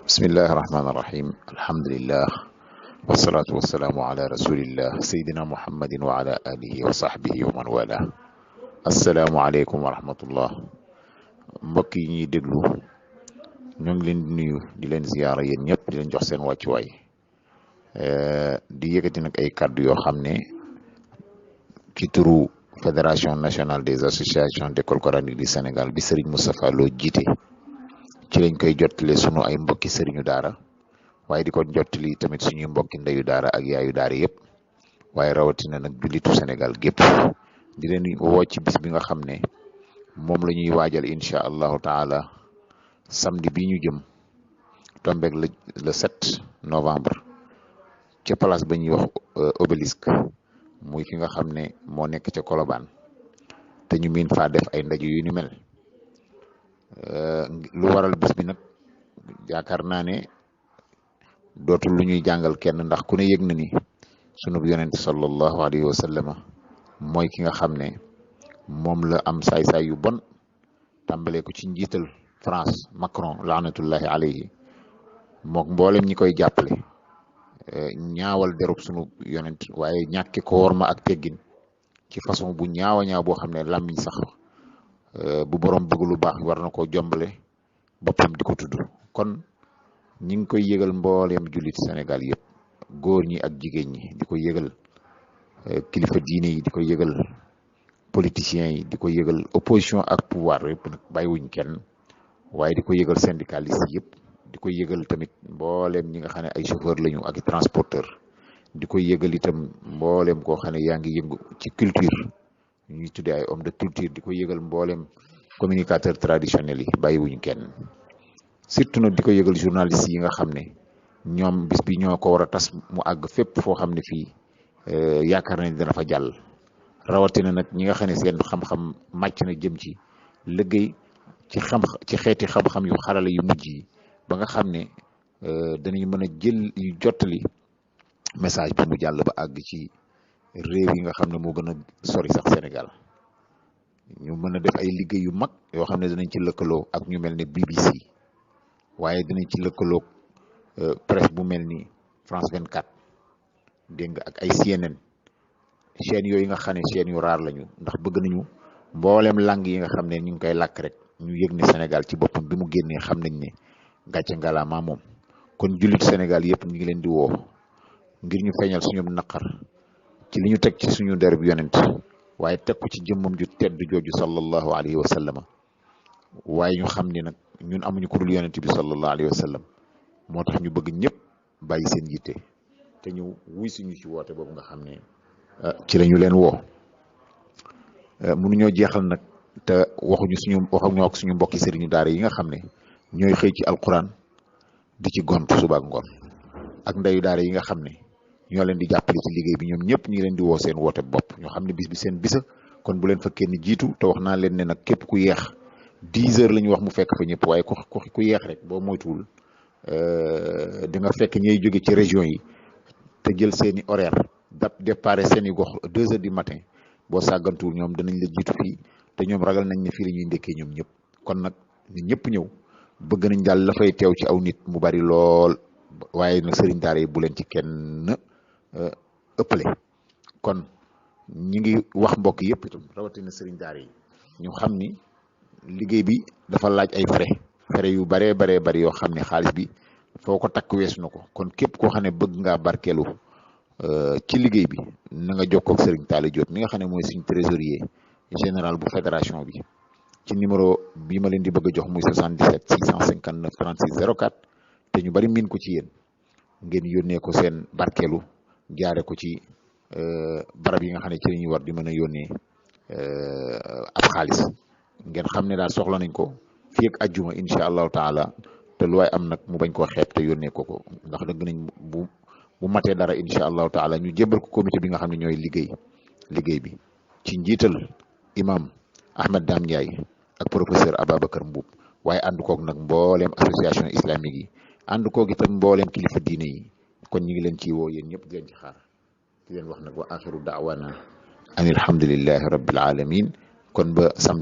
bismillahi rahmaani rahim alhamdulillah wasalaatu wasalaamu ala rasulillah sayyidina muhammadin wa ala alihi wa sahbihi wa man wala asalaamualeykum wa rahmatullah mbokk yi ñuy déglu ñoo ngi leen di nuyu di leen ziyaara yéen ñëpp di leen jox seen wàccuwaay di yëkkati nag ay kàddu yoo xam ne ci turu fédération nationale des associations d'école coranique du Sénégal bi Serigne Moustapha Lo jiite ci lañ koy jottale sunu ay mbokki sëriñu daara waaye di ko jottali tamit suñuy mbokki ndeyu daara ak yaayu daara yëpp waaye rawatina nag jullitu Sénégal gépp di leen woo ci bis bi nga xam ne moom la ñuy waajal incha allahu taala samedi bi ñu jëm tombeeg le 7 novembre ca place ba ñuy wax obélisque muy ki nga xam ne moo nekk ca Colobane te ñu miin faa def ay ndaje yu ni mel. Lu waral bis bi nag yaakaar naa ne dootul lu ñuy jàngal kenn ndax ku ne yëg na ni sunu yonent sallallahu alayhi wa sallam mooy ki nga xam ne moom la am saay-saay yu bon tàmbalee ko ci njiital France Macron laanatullahi alayhi mook mboolem ñi koy jàppale ñaawal derub sunu yonent waaye ñàkke ko worma ak teggin ci façon bu ñaawa ñaaw boo xam ne làmmiñ sax bu borom bëgg lu baax war na koo jombale boppam di ko tudd kon ñi ngi koy yëgal mbooleem jullit Sénégal yëpp góor ñi ak jigéen ñi di ko yëgal kilifa diine yi di ko yëgal politiciens yi di ko yëgal opposition ak pouvoir yëpp nag bàyyiwuñ kenn waaye di ko yëgal syndicaliste yëpp di ko yëgal tamit mbooleem ñi nga xam ne ay chauffeur lañu ak transporteur di ko yëgal itam mbooleem koo xam ne yaa ngi yëngu ci culture ñuy tuddee ay homme de culture di ko yëgal mboolem communicateur traditionnel yi bàyyiwuñu kenn surtout nag di ko yëgal journaliste yi nga xam ne ñoom bis bi ñoo ko war a tas mu àgg fépp foo xam ne fii yaakaar nañ dana fa jàll rawatina nag ñi nga xam ne seen xam-xam màcc na jëm ci liggéey ci xeeti xam-xam yu xarala yu mujj yi ba nga xam ne danañ mën a jël yu jottali message bi mu jàll ba àgg ci réew yi nga xam ne moo gën a sori sax Sénégal ñu mën a def ay liggéey yu mag yoo xam ne danañ ci lëkkaloo ak ñu mel ne BBC waaye dinañ ci lëkkaloo presse bu mel ni France 24 dégg nga ak ay CNN chaîne yooyu nga xam ne chaîne yu raar lañu ndax bëgg nañu mboolem langue yi nga xam ne ñu ngi koy làkk rek ñu yëg ne Sénégal ci boppam bi mu génnee xam nañ ne gàcce ngalaama moom kon jullit Sénégal yëpp ñu ngi leen di woo ngir ñu feeñal suñu naqar ci li ñu teg ci suñu derb yonent waaye teg ko ci jëmmam ju tedd jooju sallallahu alayhi wa sallam waaye ñu xam ni nag ñun amuñu ku dul yonent bi sallallahu alayhi wa sallam moo tax ñu bëgg ñëpp bàyyi seen yitte te ñu wuy suñu ci woote boobu nga xam ne ci la ñu leen woo mënuñoo jeexal nag te waxuñu ak suñu mbokki sëriñu daara yi nga xam ne ñooy xëy ci alquran di ci gont suba ak ngoon ak ndeyu daara yi nga xam ne ñoo leen di jàppale ci liggéey bi ñoom ñëpp ñu ngi leen di woo seen woote bopp ñoo xam ne bis bi seen bisa kon bu leen fa kenn jiitu te wax naa leen ne nag képp ku yeex 10 heures la ñu wax mu fekk fa ñëpp waaye ku yeex rek boo moytuwul di nga fekk ñuy jóge ci région yi te jël seeni horaire départ seeni gox 2 heures du matin boo sàggantuwul ñoom danañ la jiitu fii te ñoom ragal nañ ne fii la ñuy ndekkee ñoom ñëpp kon nag nit ñëpp ñëw bëgg nañ daal la fay teew ci aw nit mu bari lool waaye nag sëriñ daara yi bu leen ci kenn ëppale kon ñi ngi wax mbokk yëpp itam rawatina sëriñ daara yi ñu xam ni liggéey bi dafa laaj ay frais yu baree bari yoo xam ne xaalis bi foo ko takk weesu na ko kon képp koo xam ne bëgg ngaa barkeelu ci liggéey bi na nga jokkoo ak sëriñ Talla Diop mi nga xam ne mooy suñ trésorier général bu fédération bi ci numéro bi ma leen di bëgg a jox muy 77 659 36 04 te ñu bari miin ko ci yéen ngeen yónnee ko seen barkeelu jaare ko ci barab yi nga xam ne ci la ñuy war di mën a yónnee ab xaalis ngeen xam ne daal soxla nañ ko fii ak ajjuma incha allahu taala te lu waay am nag mu bañ koo xeeb te yónnee ko ndax dëgg nañ bu matee dara incha allahu taala ñu jébbal ko comité bi nga xam ne ñooy liggéey bi ci njiital imam Ahmed Dame Ndiaye ak professeur Ababacar Mbuub waaye ànd koog nag mbooleem association islamique yi ànd koog itam mbooleem kilifa diine yi kon ñu ngi leen ci woo yéen ñëpp di leen ci xaar di leen wax nag wa axiru daawana an alhamdulillahi rabbil alamin kon ba samedi